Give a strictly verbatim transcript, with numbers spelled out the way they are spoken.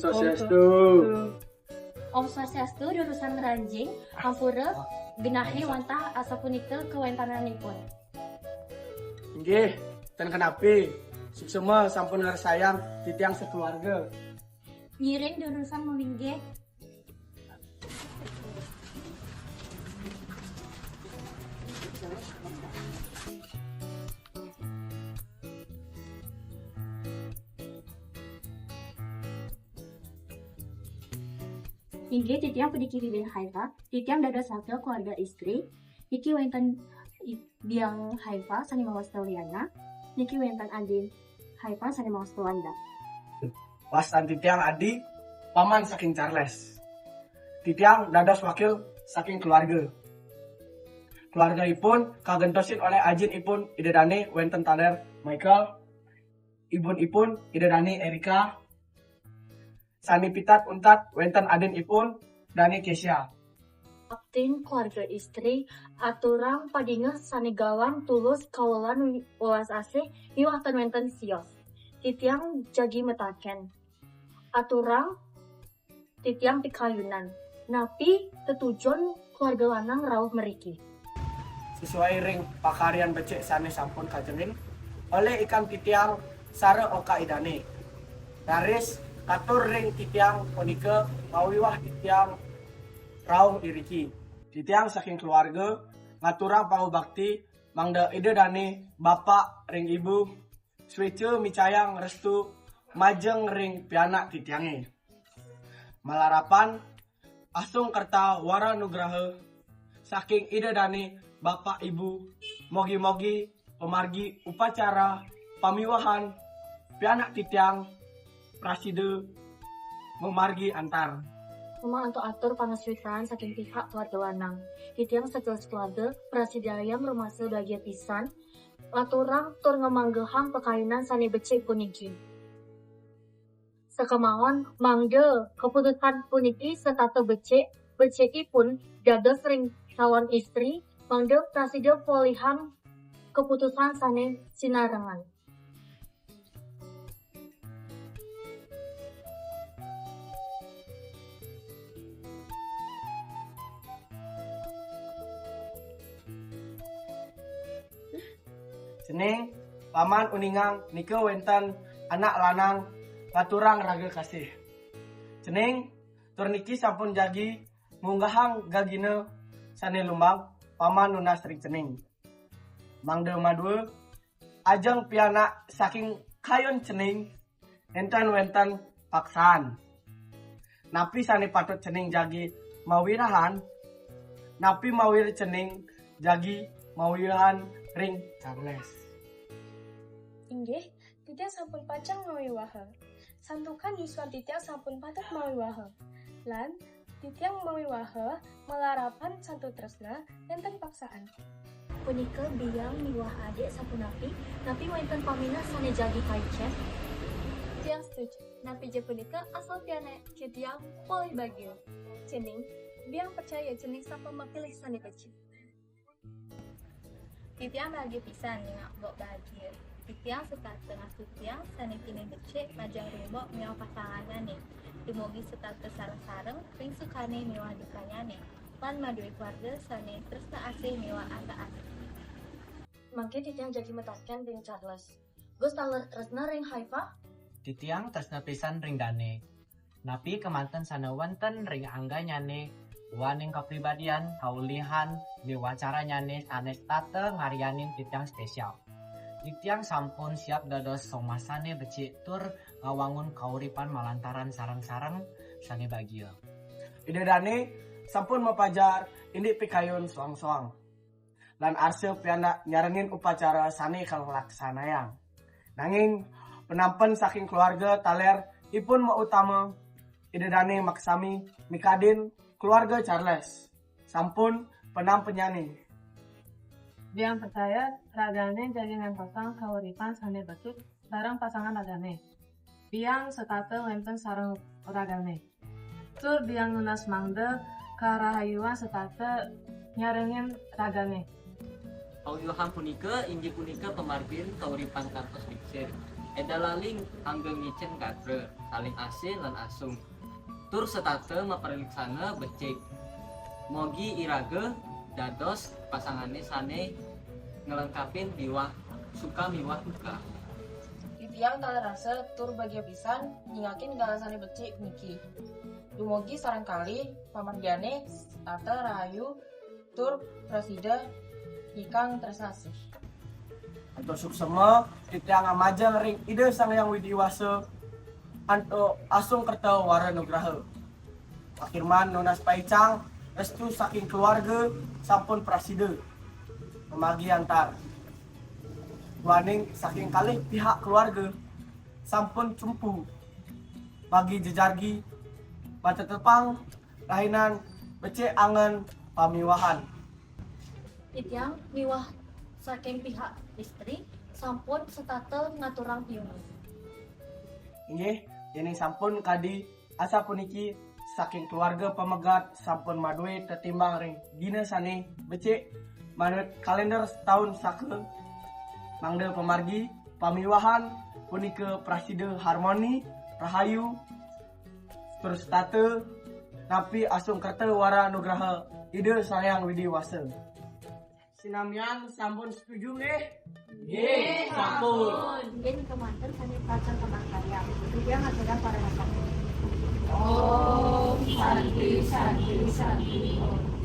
Swastiastu. Om Swastiastu, durusang ngranjing, ampura genahi wantah asapunika kawéntenanipun. Inggih, ten kenapi, suksma sampun ngresayang titiang sakeluarga. Ngiring durusang malinggih. Inggih, titiang puniki Wiwin Haifa, titiang dados wakil keluarga istri. Niki wénten i-, biang Haifa sané mawasta Liana, niki wénten adin Haifa sané mawasta Wanda. Wastan titiang Adi, paman saking Charles. Titiang dados wakil saking keluarga. Keluargaipun kagentosin olih ajinipun Ida Dané wénten taler Michael, ibunipun Ida Dané Erika, sané pitat untat wénten adinipun Dané Kesia. Baktin keluarga istri, aturang padingeh sané galang tulus kawelan welas asih miwah ten wénten sios. Titiang jagi mataken. Aturang titiang pikayunan. Napi tetujon keluarga lanang rauh mriki? Sesuai ring pakaryan becik sané sampun kajengin, olih ikam titiang sareng oka Idané. Raris katur ring titiang punika mawiwah titiang rauh iriki. Titiang saking keluarga ngaturang pangubakti mangda Ida Dané bapak ring ibu suéca micayang restu majeng ring pianak titiangé. Malarapan asung kerta wara nugraha saking Ida Dané bapak ibu, mogi-mogi pamargi upacara pamiwahan pianak titiang prasida mamargi antar. Rumah antuk atur pangaswitan saking pihak keluarga lanang. Titiang sekelas keluarga prasidayang rumasa bagia pisan ngaturang tur ngamanggehang pakayunan sané becik puniki. Sakemawon mangda kaputusan puniki setata becik, becikipun dados ring calon istri, mangda prasida polihang kaputusan sané sinarengan. Cening, paman uningang nika wénten anak lanang ngaturang raga kasih. Cening, tur niki sampun jagi ngunggahang gagina sané lumbang paman nunas ring cening. Mangda madua, ajeng pianak saking kayun cening, énten wénten paksaan. Napi sané patut cening jagi mawiwahan? Napi mawira cening jagi mawiwahan ring Charles? Inggih, titiang sampun pacang mawiwaha. Santukan yuswa titiang sampun patut mawiwaha. Lan titiang mawiwaha malarapan santu tresna nénten paksaan. Punika biang miwah adik sapunapi, napi wénten paminah sané jagi paicén? Tiang setuju. Napi ja punika asal pianak titiang polih bagia. Cening, biang percaya cening sampun mapilih sané becik. Titiang bahagia pisan ningeh Mbok bahagia. Titiang setata ngastitiang sané pinih becik majeng ring Mbok miwah pasanganné. Dumugi setata sareng-sareng ring sukané miwah dukanyané, lan madué keluarga sané tresna asih miwah antek-antek. Mangké titiang jagi mataken ring Charles. Gus taler tresna ring Haifa? Titiang tresna pisan ring dané. Napi kemanten sané wénten ring angganyané, duaning kapribadian, kaulihan, miwah caranyané sané setata ngaryanin titiang spésial. Titiang sampun siap dados somah sané becik tur ngawangun kauripan malantaran sareng-sareng sané bagia. Ida dané sampun mapajar indik pikayun soang-soang. Lan arsa pianak nyarengin upacara sané kalaksanayang. Nanging penampen saking keluarga taler ipun mautama Ida dané makasami mikadin keluarga Charles. Sampun penampenyané. Biang percaya ragané jagi ngantosang kauripan sané becik sareng pasangan ragané. Biang setata wénten sareng ragané. Tur biang nunas mangda karahayuan setata nyarengin ragané. Kawiwahan punika inggih punika pamargin kauripan kantos becik. Éda laling anggé ngicén gatra, saling asih lan asung. Tur setata mapariliksana becik. Mogi iraga dados pasangané sané nglengkapin miwah suka miwah duka. Titiang taler rasa tur bagia pisan nyingakin galasané becik niki. Dumugi sareng kalih pamargiané setata rahayu tur prasida ingkang tresnasih. Antuk suksema titiang ngamajeng ring Ida Sang Hyang Widi Wasa antuk asung kerta wara nugraha. Pakirman nunas paicang restu saking keluarga sampun prasida mamargi antar. Duaning saking kalih pihak keluarga sampun cumpu bagi jejargi matetepang rahinan becik angen pamiwahan. Titiang miwah saking pihak istri sampun setata ngaturang piunan. Inggih, yéning sampun kadi asapuniki saking keluarga pamegat sampun madué tetimbang ring dina sané becik manut kalénder setaun saka mangda pamargi pamiwahan punika prasida harmoni, rahayu, tur setata nampi asung kerta wara nugraha Ida Sang Hyang Widi Wasa. Sinamian sampun setuju nggih? Nggih, sampun. Inggih kemanten sané pacang kamantayan. Titiang ngaturang paramasanti. Om Santi Santi Santi Om.